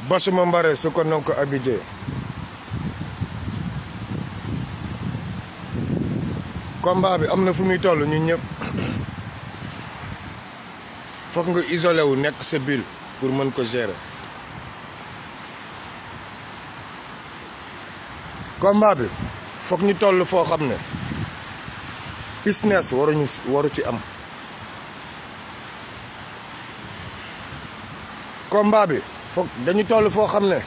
basuma mbare su ko non ko abidé combat bi am na fu muy toll ñun ñëpp foog nga isolé wu nekk sa bulle pour mën ko gérer combat bi foog ñu toll foo xam ne business waru ci am combat bi foog dañu toll foo xam ne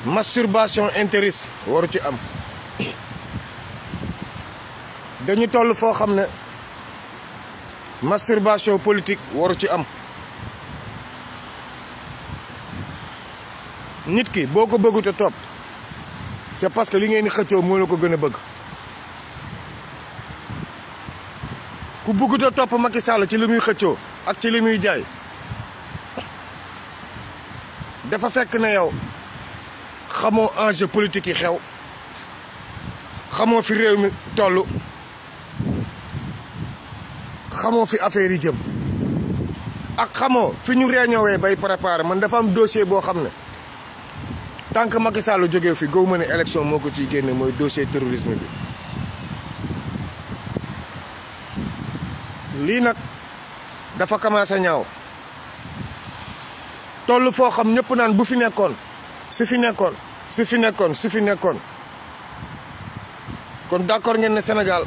masturbation intéressée waru ci am dañu toll foo xam ne masturbation politique waru ci am nit ki boo ko bëggut a topp c'est parce que li ngeen di xëccoo moo la ko gën a bëgg ku bëggut a topp Macky Sall ci li muy xëccoo ak ci li muy jaay dafa fekk ne yow xamoo enjeu politique yi xew xamoo fi réew mi toll xamoo fi affaire yi jëm ak xamoo fi ñu réunion bay préparer man dafa am dossier boo xam ne tant que Macky Sall jógee fi gaw ma ne élection moo ko ciy génne mooy dossier terrorisme bi lii nag dafa commencé ñaaw toll foo xam ñëpp naan bu fi nekkoon su fi nekkoon kon d'accord ngeen ne Sénégal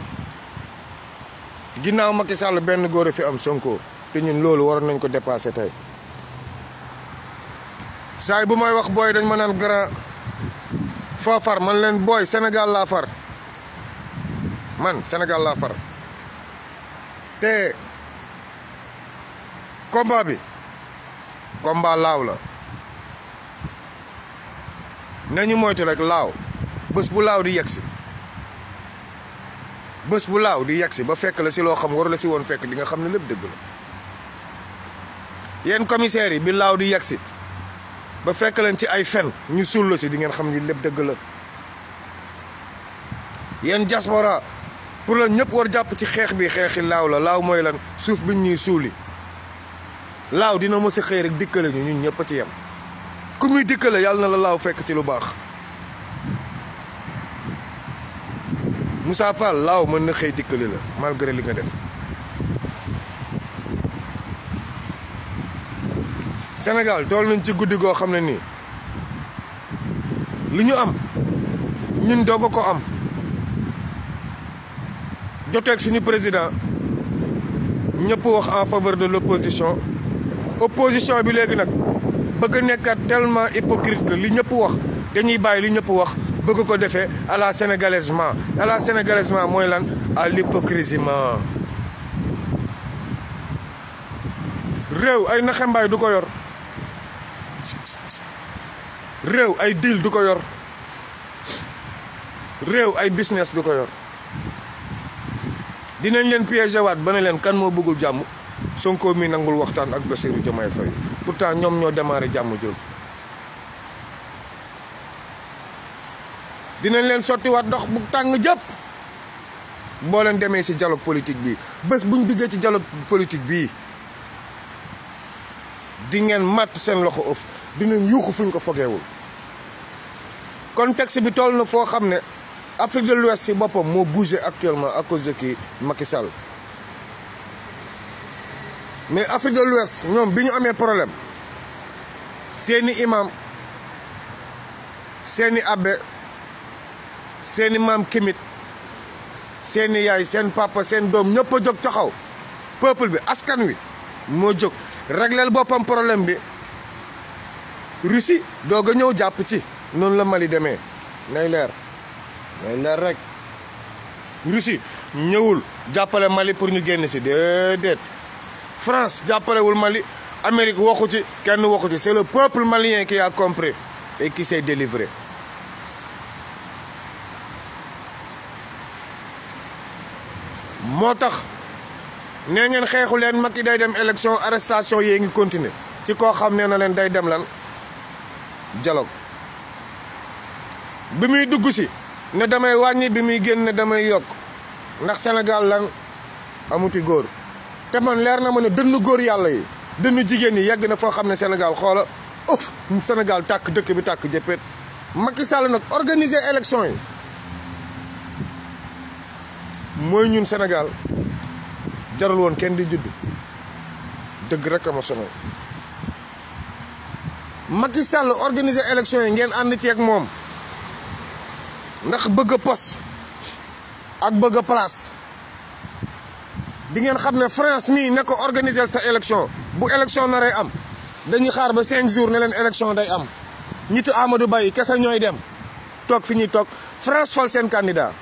ginnaaw Macky Sall benn góor a fi am Sonko te ñun loolu waroon nañ ko dépasser tey saay bu may wax booy dañ ma naan grand foo far man leen booy Sénégal laa far man Sénégal laa far te combat bi combat laaw la nañu moytu rek laaw bés bu laaw di yegsi ba fekk la si loo xam waru la si woon fekk di nga xam ne lépp dëgg la yéen commissaires yi bi laaw di yegsi ba fekk leen ci ay fen ñu suul la si di ngeen xam ni lépp dëgg la yéen diaspora pour la ñëpp war jàpp ci xeex bi xeexi laaw la laaw mooy lan suuf biñ ñuy suuli laaw dina mos a xëy rek dikkale ñu ñun ñëpp a ci yem ku muy dikkale yàlla na la laaw fekk ci lu baax Moussa Fall laaw mën na xëy dikkale la malgré li nga def Sénégal tool nañ ci guddi goo xam ne nii li ñu am ñun doog ko am joteeg suñu président ñëpp wax en faveur de l'opposition opposition bi léegi nag bëgg nekkat tellement hypocrite que li ñëpp wax dañuy bàyyi li ñëpp wax bëgg ko defee à la sénégalaisement mooy lan à l'hypocrisiement réew ay naxembaay du ko yor réew ay deal du ko yor réew ay business du ko yor dinañ leen piéger waat ba ne leen kan moo bëggul jàmm Sonko mi nangul waxtaan ak Bassirou Diomaye Faye pourtant ñoom ñoo démarré jàmm jooju dinañ leen sottiwaat ndox bu tàng jëpp boo leen demee ci dialogue politique bi bés buñ duggee ci dialogue politique bii di ngeen matt seen loxo ëf dinañ yuuxu fuñ ko fogeewul contexte bi toll na foo xam ne Afrique de l'Ouest ci boppam moo bougé actuellement à cause de kii Macky Sall mais Afrique de l'Ouest ñoom bi ñu amee problème seeni imam seeni abbé seeni maam kimit seeni yaay seen papa seen doom ñëpp a jóg taxaw peuple bi askan wi moo jóg régleel boppam problème bi Russie doog a ñëw jàpp ci noonu la Mali demee nay leer rek Russie ñëwul jàppale Mali pour ñu génn si déedéet France jàppalewul Mali Amérique waxu ci kenn waxu ci c'est le peuple malien qui a compris et qui s'est délivré moo tax nee ngeen xeexu leen Macky day dem élection arrestation yee ngi continuer ci koo xam nee na leen day dem lan dialogue bi muy dugg si ne damay wàññi bi muy génn ne damay yokk ndax Sénégal lan amuti góor te man leer na ma ne dënnu góor yàlla yi dënnu jigéen yi yegg na foo xam ne Sénégal xoola uf Sénégal tàkk dëkk bi tàkk jëppeet Macky Sall nag organiser élection yi mooy ñun Sénégal jarul woon kenn di judd dëgg rek a ma sonal Macky Sall organiser élection yi ngeen ànd ci ak moom ndax bëgg a poste ak bëgg a place di ngeen xam ne France mii ne ko organiser sa élection bu élection naree am dañuy xaar ba 5 jours ne leen élection day am ñitu Amadou Ba yi kese ñooy dem toog fi ñuy toog France fal seen candidat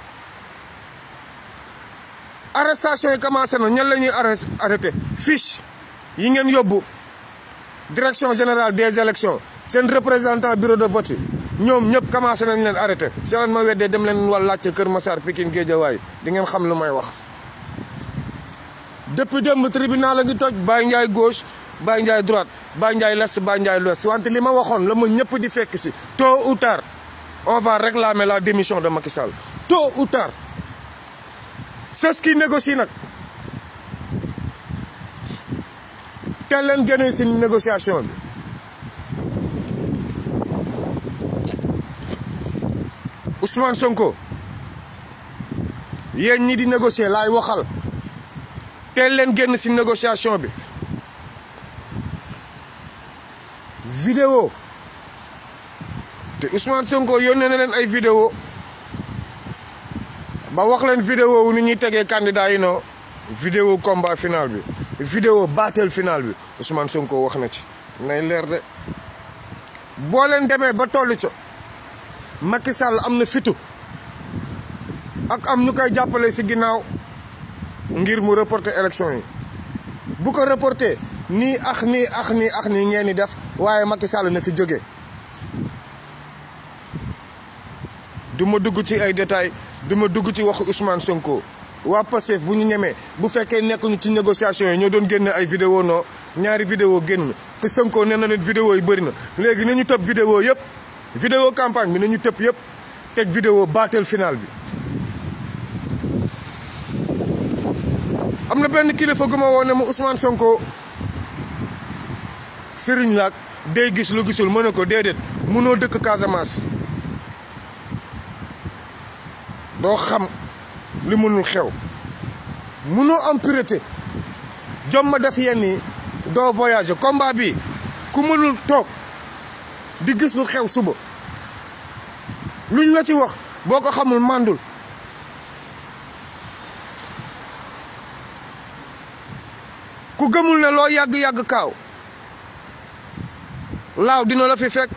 arrestation yi commencé na ñan la ñuy arrêté fiche yi ngeen yóbbu direction générale des élections seen représentant bureau de vote yi ñoom ñëpp commencé nañ leen arrêté si leen ma weddee dem leen wala laajte Kër Massar Pikine Guédiawaye di ngeen xam lu may wax depuis démb tribunal la ngi toj Baye Ndiaye gauche Baye Ndiaye droite Baye Ndiaye l'est Baye Ndiaye l'ouest wante li ma waxoon la ma ñëpp di fekk si tôt ou tard on va réclamer la démission de Macky Sall tôt ou tard c'est ce qui négocie nag teel leen génne si négociation bi Ousmane Sonko yéen ñi di négocier laay waxal teel leen génn si négociation bi vidéo te Ousmane Sonko yónnee na leen ay vidéo ba wax leen vidéo wu ni ñuy tegee candidat yi non vidéo combat final bi vidéo battle final bi Ousmane Sonko wax na ci nay leer de boo leen demee ba tollu co Macky Sall am na fitu ak am ñu koy jàppale si ginnaaw ngir mu reporter élection yi bu ko reporter nii ak nii ngeen di def waaye Macky Sall na fi jóge du ma dugg ci ay détails du ma dugg ci waxu Ousmane Sonko waa Pastef bu ñu ñemee bu fekkee nekkuñu ci négociation yi ñoo doon génne ay vidéo non ñaari vidéo génn te Sonko nee na leen vidéo yi bëri na léegi nañu tëb vidéo yëpp vidéo campagne bi nañu tëb yëpp teg vidéo battle final bi am na benn kilifa gu ma woo ne ma Ousmane Sonko sëriñ laak day gis lu gisul mën na ko déedéet mënoo dëkk Casamance doo xam li mënul xew mënoo am pureté jom ma def yenn yi doo voyager combat bi ku mënul toog di gis lu xew suba luñ la ci wax boo ko xamul màndul ku gëmul ne loo yàgg-yàgg kaaw laaw dina la fi fekk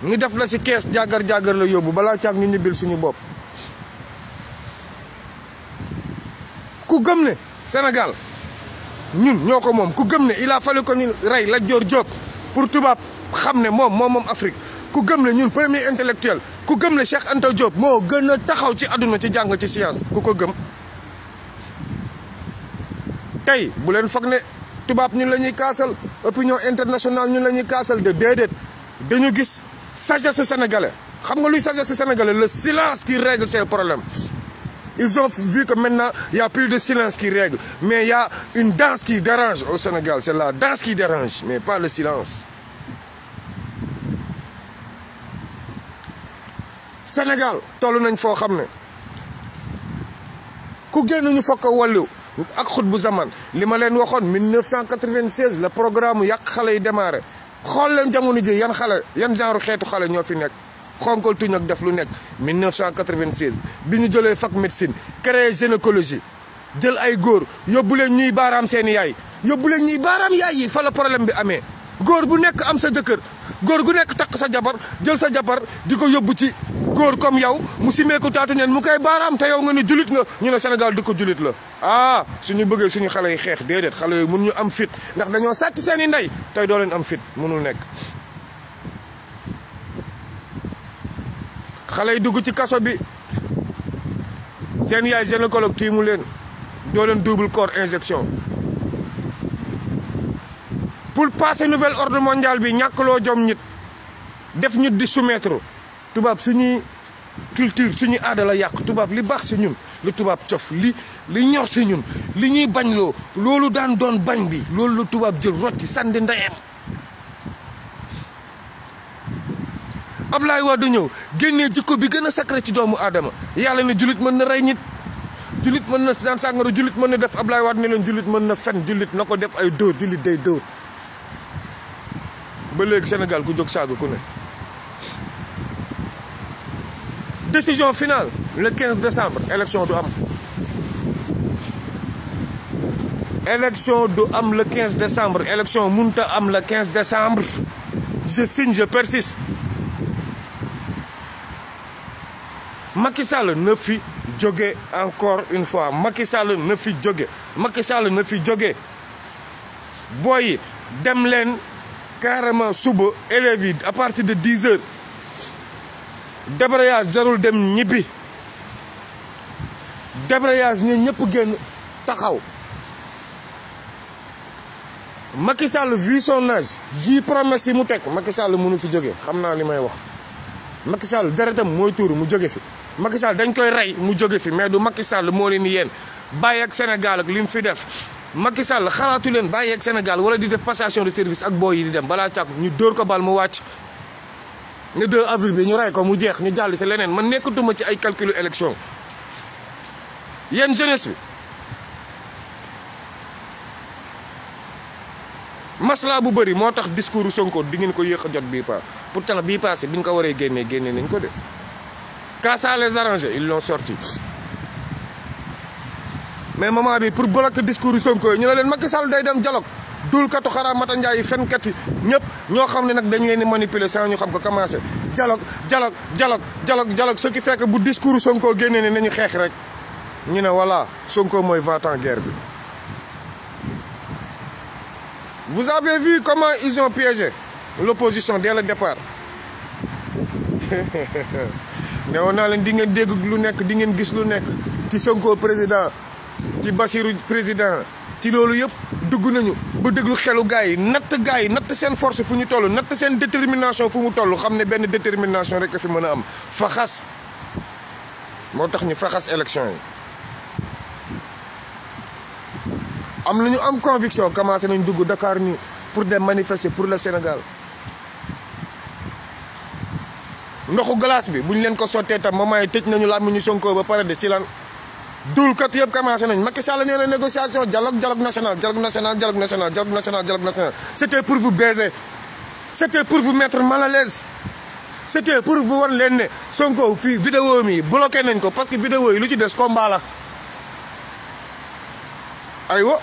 ñu def la ci kees jàggar la yóbbu balaa caag ñu ñibbil suñu bopp ku gëm ne Sénégal ñun ñoo ko moom ku gëm ne il a fallu ko ñu rey Lat Dior Diop pour tubaab xam ne moom Afrique ku gëm ne ñun premier intellectuel ku gëm ne Cheikh Anta Diop moo gën a taxaw ci àdduna ci jàng ci science ku ko gëm tey bu leen foog ne tubaab ñun la ñuy kaasal opinion internationale ñun la ñuy kaasal de déedéet dañu gis sagesse su sénégalais xam nga luy sagesse su sénégalais le silence qui règle ces problèmes ils ont vu que maintenant il y a plus de silence qui règle mais il y a une danse qui dérange au Sénégal c'est la danse qui dérange mais pas le silence Sénégal toll nañ foo xam ne ku génn ñu fokk wàllu ak xut bu zaman li ma leen waxoon 1996 le programme yàq xale yi démarré xool leen jamono ji yan xale yan genre xeetu xale ñoo fi nekk xonkal tuñ ak def lu nekk 1996 bi ñu jëlee fac médecine créé gynécologie jël ay góor yóbbu leen ñuy baaraam seeni yaay yóbbu leen ñuy baaraam yaay yi fa la problème bi amee góor bu nekk am sa jëkkër góor gu nekk takk sa jabar jël sa jabar di ko yóbbu ci góor comme yow mu simeeku taatu neen mu koy baaraam te yow nga ne julit nga ñu ne Sénégal di ko julit la ah suñu bëggee suñu xale yi xeex déedéet xale yooyu mun ñu am fit ndax dañoo sàcc seen i ndey tey doo leen am fit mënul nekk xale yi dugg ci kaso bi seen yaay gynécologue tiimu leen doo leen double corps injection pour passer nouvel ordre mondial bi ñàkkloo jom nit def nit di soumettre tubaab suñuy culture suñu aada la yàq tubaab li baax si ñun lu tubaab cof li ñor si ñun li ñuy bañ loo loolu daan doon bañ bi loolu lu tubaab jël rocci sànni ndeyam. Ablaye Wade ñëw génnee jikko bi gën a sacré ci doomu aadama yàlla ne jullit mën na rey nit jullit mën na daan sàngara jullit mën na def Ablaye Wade ne leen jullit mën na fen jullit na ko def ay dóor jullit day dóor ba léegi Sénégal ku jóg saaga ku ne. Décision finale le 15 décembre élection du am. Élection du am le 15 décembre élection munta am le 15 décembre je signe je persiste. Macky Sall na fi jóge encore une fois Macky Sall na fi jóge Macky Sall na fi jóge booy yi dem leen carrément suba élèves yi à partir de 10 heures débrayage jarul dem ñibbi débrayage ñun ñëpp génn taxaw Macky Sall vu son âge vu promesse yi mu teg Macky Sall mënu fi jóge xam naa li may wax Macky Sall deretam mooy tuuru mu jóge fi Macky Sall dañ koy rey mu jóge fi mais du Macky Sall moo leen yéen bàyyi ak Sénégal ak li mu fi def Macky Sall xalaatu leen bàyyi ak Sénégal wala di def passation de service ak booy yi di dem balaa càkk ñu dóor ko bal mu wàcc ne 2 avril bi ñu rey ko mu jeex ñu jàll si leneen man nekkatuma ci ay calculu élection yéen jeunesse bi masla bu bëri moo tax discours Sonko di ngeen ko yéex a jot bii pas pourtant bii passé bi ñu ko waree génnee nañ ko de quand ça les arrange ils l'ont sorti mais moment bi pour bloquer discours Sonko yi ñu ne leen Macky Sall day dem dialogue dulkatu xaraa mata njaay yi fenkat yi ñëpp ñoo xam ne nag dañ leen di manipuler sans ñu xam ko commencé dialogue ce qui fait que bu discours Sonko génnee ne nañu xeex rek ñu ne voilà Sonko mooy va-t-en guerre bi. Vous avez vu comment ils ont piégé l'opposition dès le départ ne woon naa leen di ngeen dégg lu nekk di ngeen gis lu nekk ci Sonko président ci Bassirou président ci loolu yëpp dugg nañu ba déglu xelu gars yi natt seen force fu ñu toll natt seen détermination fu mu toll xam ne benn détermination rek a fi mën a am faxas moo tax ñu faxas élection yi. am nañu am conviction commencé nañ dugg Dakar ni pour dem manifester pour le Sénégal ndoxu glace bi buñ leen ko sottee tam moment yi tëj nañu làmmiñu Sonko ba pare de ci lan dulkat yëpp commencé nañ Macky Sall nee na négociation dialogue national c'était pour vous baiser c'était pour vous mettre mal à l'aise c'était pour vous wan leen ne Sonko fii vidéo mi bloqué nañ ko parce que vidéo yi lu ci des combat la aywa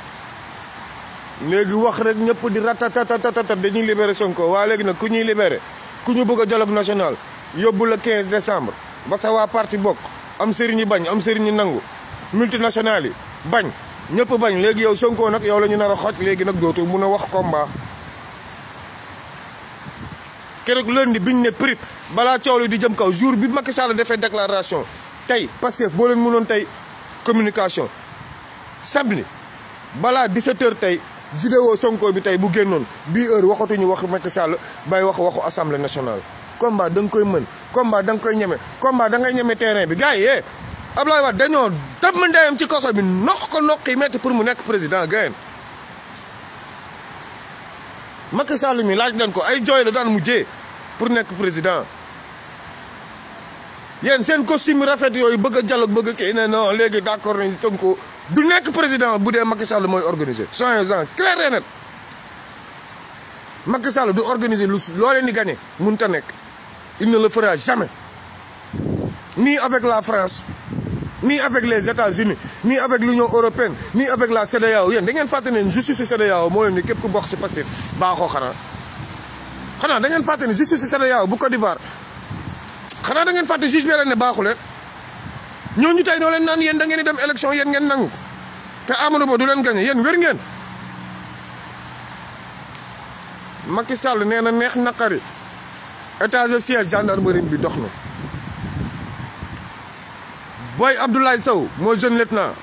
léegi wax rek ñëpp di ratatatatatat dañuy libéré Sonko waa léegi nag ku ñuy libéré ku ñu bëgg a dialogue national yóbbu le 15 décembre ba sa waa parti bokk am sëriñ yi bañ am sëriñ yi nangu multinationales yi bañ ñëpp bañ léegi yow Sonko nag yow la ñu nar a xoj léegi nag dootu mun a wax combat. keroog lundi biñ ne prip balaa coow li di jëm kaw jour bi Macky Sall defee déclaration tey Pastef boo leen mënoon tey communication samedi balaa 17h tey vidéo Sonko bi tey bu génnoon bii heure waxatuñu wax Macky Sall bay waxu assemblée nationale. combat da nga koy mën combat da nga koy ñeme combat da ngay ñeme terrain bi gars yi Ablaye Wade dañoo dab ma ndeyam ci koso bi noq ko noq yi metti pour mu nekk président gayen Macky Sall mi laaj leen ko ay jooy la daan mujjee pour nekk président yéen seen costume rafet yooyu bëgg a dialogue bëgg a kii ne non léegi d'accord nañ Sonko du nekk président bu dee Macky Sall mooy organiser soyez-en clair et net Macky Sall du organiser lu loo leen di gagné mënut a nekk il ne le fera jamais ni avec la France ni avec les États-Unis ni avec l'Union européenne ni avec la CEDEAO yéen da ngeen fàtte ne justice CEDEAO moo leen ni képp ku bokk si Pastef baaxoo xanaa da ngeen fàtte ne justice CEDEAO bu Côte d'Ivoire xanaa da ngeen fàtte juge bi leen ne baaxu leen ñooñu tey noo leen naan yéen da ngeen di dem élection yéen ngeen nangu te Amadou Ba du leen gagné yéen wér ngeen. Macky Sall nee na neex naqari état de siège gendarmerie bi dox na Boy Abdoulaye Sow moo jeune lieutenant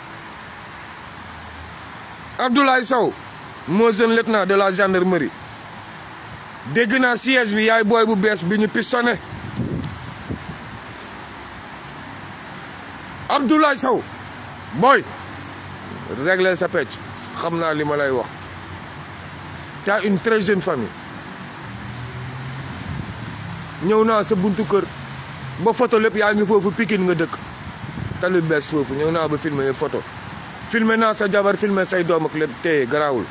Abdoulaye Sow moo jeune lieutenant de la gendarmerie dégg naa siège bi yaay booy bu bees bi ñu pistonné Abdoulaye Sow booy régler sa pecc xam naa li ma lay wax t'as une très jeune famille ñëw naa sa buntu kër ba photo lépp yaa ngi foofu Pikine nga dëkk tali bees foofu ñëw naa ba filmer photo filmer naa sa jabar filmer say doom ak lépp téye garaawul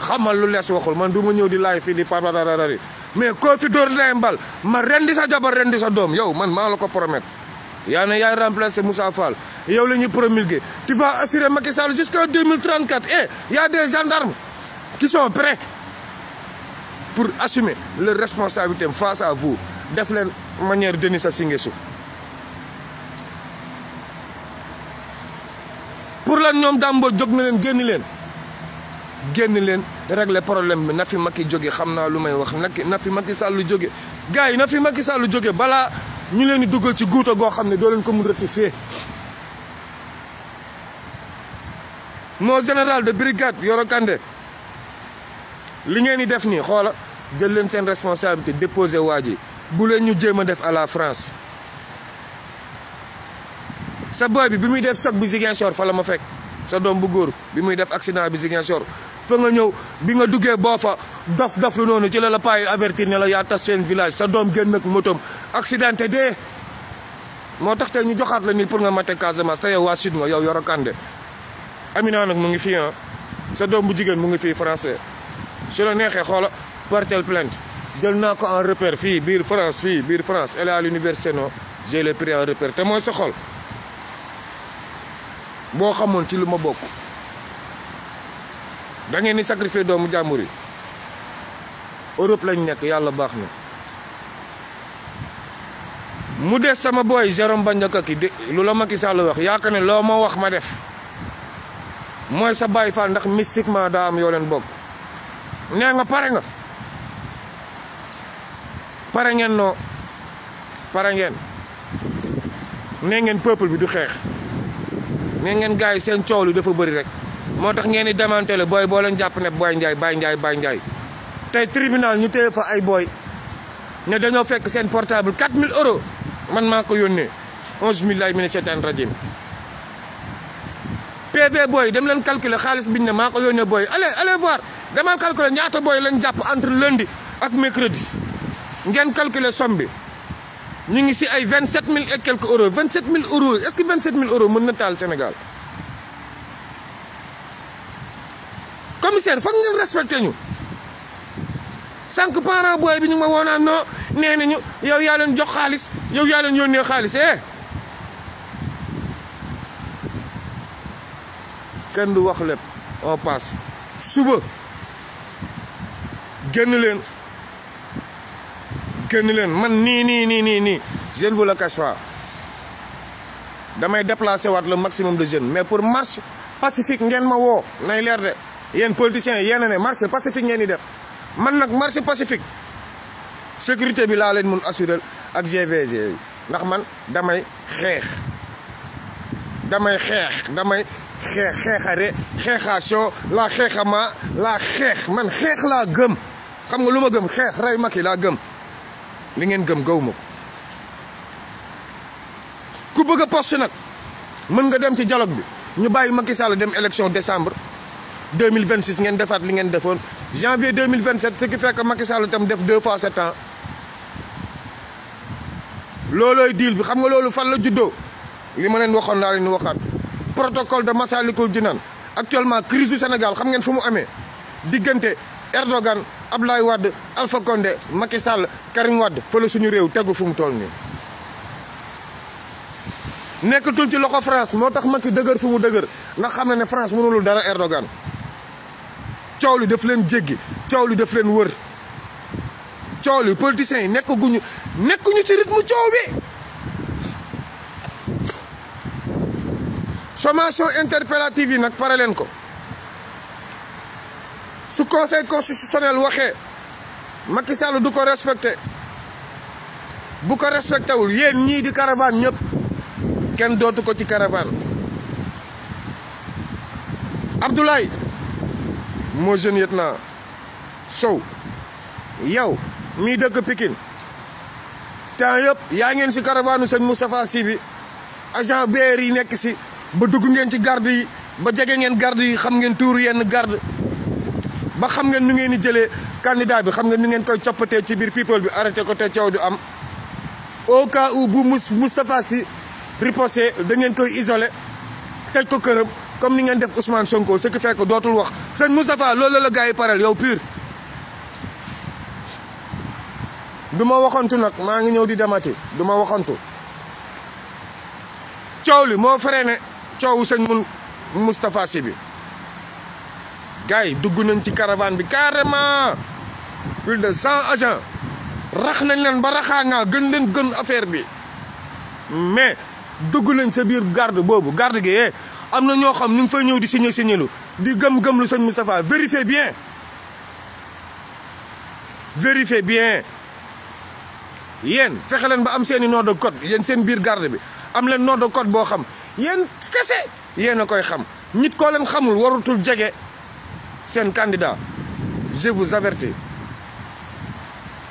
xamal lu lees waxul man du ma ñëw di laay fii di parararari mais koo fi dóor ndey mbal ma rendi sa jabar rendi sa doom yow man maa la ko promettre yaa ne yaay remplacer Moussa Fall yow la ñuy promulguer tu vas assurer Macky Sall jusqu'en 2034 y a des gendarmes qui sont prêts pour assumer leur responsabilité face à vous def leen manière Denis Sassou Nguesso pour lan ñoom Dambo jóg na leen génn leen régler problème bi na fi Macky jóge xam naa lu may wax na fi Macky Sall jóge gars yi na fi Macky Sall jóge balaa ñu leen di duggal ci guuta goo xam ne doo leen ko mun rectifier mon général de brigade Yoro Kandé li ngeen di def nii xoola jël leen seen responsabilité déposer waa ji bu leen ñu jéem a def à la France sa boy bi muy def choc bi Ziguinchor fa la ma fekk sa doom bu góor bi muy def accident bi Ziguinchor fa nga ñëw bi nga duggee boo fa dof lu noonu ci la payi avertir ne la yaa tas seen village sa doom génn ak motom accidenté dee moo tax tey ñu joxaat la nii pour nga mate Casamance te yow waa sud nga yow Yoro Kandé Amina nag mu ngi fii sa doom bu jigéen mu ngi fii français su la neexee xoola porter plainte jël naa ko en repère fii biir France elle est à l'université non j'ai le pris en repère te mooy sa xol boo xamoon ci lu ma bokk da ngeen ni sacrifier doomu jàmbur yi Europe lañ nekk yàlla baax na mu des sama boy Jérôme Bandiaka ki lu la Macky Sall wax yaakaar ne loo ma wax ma def mooy sa Baye Fall ndax mystiquement daa am yoo leen bokk nee nga pare ngeen noo pare ngeen nee ngeen peuple bi du xeex nee ngeen gars yi seen coow li dafa bëri rek moo tax ngeen di démantelé booy boo leen jàpp ne Baye Ndiaye tey tribunal ñu téye fa ay booy ne dañoo fekk seen portable 4000 euros man maa ko yónnee 11 mina shaytaan rajim PV booy dem leen calculer xaalis biñ ne maa ko yónnee booy allez voir demal calculer ñaata booy lañ jàpp entre lundi ak mercredi ngeen calculer somme bi ñu ngi si ay 27000 et quelques euros 27000 euros est-ce que 27000 euros mën na taal Sénégal commissaire foog ngeen respecté ñu 5 parents booy bi ñu ma woonaan non nee nañu yow yaa leen jox xaalis yow yaa leen yónnee xaalis kenn du wax lépp on passe suba génn leen man nii je ne vous le cache pas damay déplacer waat le maximum de jeunes mais pour marche pacifique ngeen ma woo nay leer de yéen politiciens yéen a ne marche pacifique ngeen di def man nag marche pacifique sécurité bi laa leen mun assurer ak GVG ndax man damay xeexare xeexation la xeexama la xeex man xeex laa gëm xam nga lu ma gëm xeex rey Macky laa gëm li ngeen gëm gaw ma ku bëgg a poste nag mën nga dem ci dialogue bi ñu bàyyi Macky Sall dem élection décembre 2026 ngeen defaat li ngeen defoon janvier 2027 ce qui fait que Macky Sall tam def 2 fois 7 ans loolooy deal bi xam nga loolu fan la juddoo li ma leen waxoon laa leen waxaat protocole de Massalikul Jinaan actuellement crise du Sénégal xam ngeen fu mu amee diggante Erdogan Abdoulaye Wade Alpha Condé Macky Sall Karim Wade fa la suñu réew tegu fu mu toll nii nekkatul ci loxo France moo tax Macky dëgër fu mu dëgër ndax xam na ne France mënulul dara Erdogan coow li daf leen jéggi coow li daf leen wër coow li politiciens yi nekkuñu ci rythme coow bi sommation interpellative yi nag pare leen ko su conseil constitutionnel waxee Macky Sall du ko respecté bu ko respecté wul yéen ñii di caravane ñëpp kenn dootu ko ci caravane Abdoulaye moo jeune lieutenant Sow yow mii dëkk Pikine temps yëpp yaa ngeen si caravane sëñ Moustapha Sy bi agent BR yi nekk si ba dugg ngeen ci garde yi ba jege ngeen garde yi xam ngeen tuur yenn garde ba xam ngeen nu ngeen di jëlee candidat bi xam ngeen nu ngeen koy coppatee ci biir people bi arrêté ko te coow du am au cas où bu Moustapha Sy riposté da ngeen koy isolé tëj ko këram comme ni ngeen def Ousmane Sonko ce qui fait que dootul wax sëñ Moustapha loolu la gars yi parel yow pur du ma waxantu nag maa ngi ñëw di demati du ma waxantu coow li moo freiné coowu sëñ Moustapha Sy bi gars yi dugg nañ ci caravane bi carrément plus de 100 agents rax nañ leen ba raxaangaa gën leen gën affaire bi mais dugg nañ sa biir garde boobu garde gi am na ñoo xam ñu ngi fay ñëw di signalu di gëm lu sëñ Moustapha vérifiez bien yéen fexe leen ba am seeni nom de code yéen seen biir garde bi am leen nom de code boo xam yéen kese yéen a koy xam nit koo leen xamul warutul jege seen candidat je vous avertis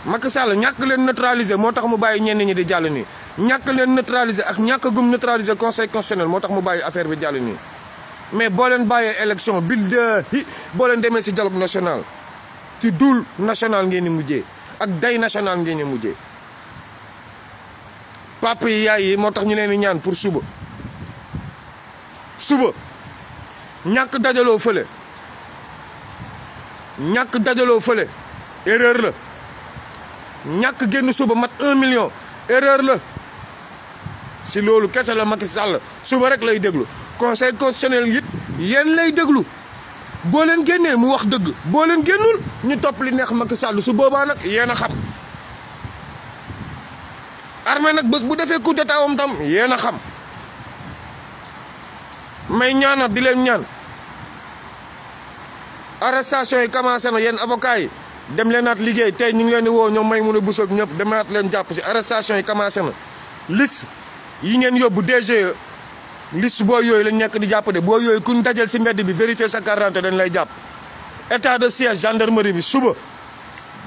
Macky Sall ñàkk leen neutraliser moo tax mu bàyyi ñenn ñi di jàll nii ñàkk leen neutraliser ak ñàkk gum neutraliser conseil constitutionnel moo tax mu bàyyi affaire bi jàll nii mais boo leen bàyyee élection billahi boo leen demee si dialogue national ci dul national ngeen di mujjee ak day national ngeen di mujjee papa yi yaay yi moo tax ñu leen di ñaan pour suba ñàkk dajaloo fële erreur la ñàkk génn suba mat 1 million erreur la si loolu kese la Macky Sall suba rek lay déglu conseil constitutionnel it yéen lay déglu boo leen génnee mu wax dëgg boo leen génnul ñu topp li neex Macky Sall su boobaa nag yéen a xam armée nag bés bu defee coup d'état am tam yéen a xam may ñaanat di leen ñaan arrestation yi commencé na yéen avocats yi dem leen naat liggéey tey ñu ngi leen di woo ñoom may mun a busoog ñëpp dem naat leen jàpp si arrestation yi commencé na liste yi ngeen yóbbu DGE liste boo yooyu lañ nekk di jàpp de boo yooyu kuñ dajal si mbedd bi vérifier sa carte d'identité dañ lay jàpp état de siège gendarmerie bi suba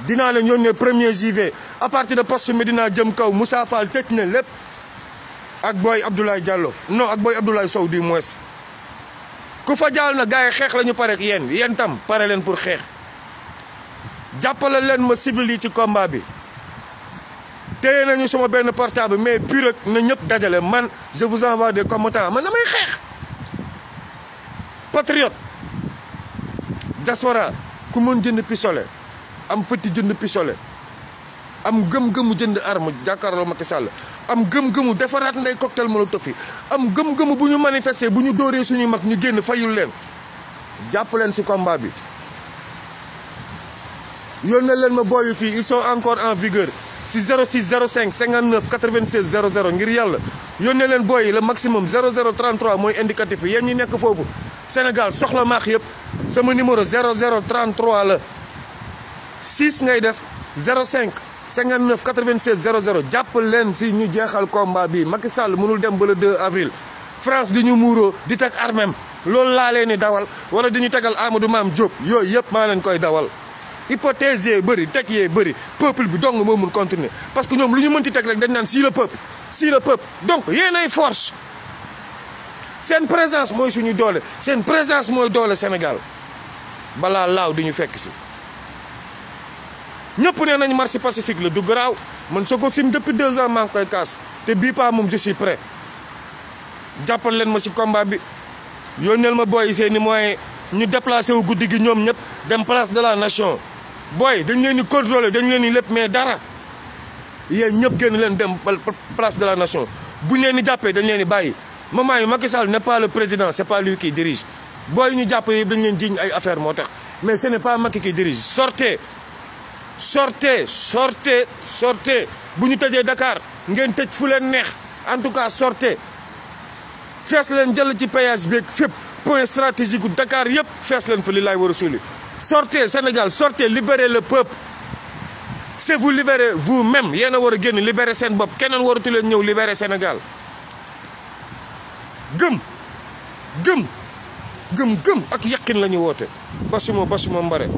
dinaa leen yónnee 1er JV à partir de poste Médina jëm kaw Moussa Fall tëj na lépp ak booy Abdoulaye Diallo non ak booy Abdoulaye Sow du moins ku fa jàll na gars yi xeex la ñu pare ak yéen tam pare leen pour xeex jàppale leen ma civil yi ci combat bi téye nañu sama benn portable mais pur ak na ñëpp dajale man je vous envoie des commentaires man damay xeex patriote diaspora ku mën jënd pistolet am fëtti jënd pistolet am gëm-gëmu jënd arme jàkkaarloo Macky Sall am gëm-gëmu defaraat ndey cocktail molotov yi am gëm-gëmu bu ñu manifester bu ñu dóoree suñuy mag ñu génn fayul leen jàpp leen si combat bi yónnee leen ma booyu fii ils sont encore en vigueur si 06 05 59 96 00 ngir yàlla yónnee leen booy yi le maximum 0033 mooy indicatif bi yéen ñi nekk foofu Sénégal soxla maax yëpp sama numéro 0033 la 6 ngay def 05 59 96 00 jàpp leen si ñu jeexal combat bi Macky Sall mënul dem ba le 2 avril France di ñu muuroo di teg armem loolu laa leen di dawal wala di ñu tegal Amadou Mame Diop yooyu yëpp maa leen koy dawal hypothèse yee bëri teg yee bëri peuple bi dong moo mun continuer parce que ñoom lu ñu mën ci teg rek dañ naan si le peuple donc yéen ay force seen présence mooy suñu doole seen présence mooy doole Sénégal balaa laaw di ñu fekk si ñëpp nee nañ marche pacifique la du garaaw man soo ko film depuis 2 ans maa ngi koy kaas te bii pas moom je suis prêt jàppal leen ma si combat bi yónneel ma booy seeni moyens ñu déplacé wu guddi gi ñoom ñëpp dem place de la nation booy dañ leen di contrôler dañ leen di lépp mais dara yéen ñëpp génn leen dem place de la nation buñ leen di jàppee dañ leen di bàyyi moment yi Macky Sall n'est pas le président c'est pas lui qui dirige booy ñu jàpp yi dañ leen jiñ ay affaire moo tax mais ce n'est pas Macky qui dirige sortez bu ñu tëjee Dakar ngeen tëj fu leen neex en tout cas sortez fees leen jël ci péage beeg fépp point stratégique Dakar yëpp fees leen fa li laay war a suuli sortez Sénégal sortez libérez le peuple c'est vous libérez vous-même yéen a war a génn libérer seen bopp keneen waratu leen ñëw libérer Sénégal gëm ak yaqin la ñu woote basuma mbare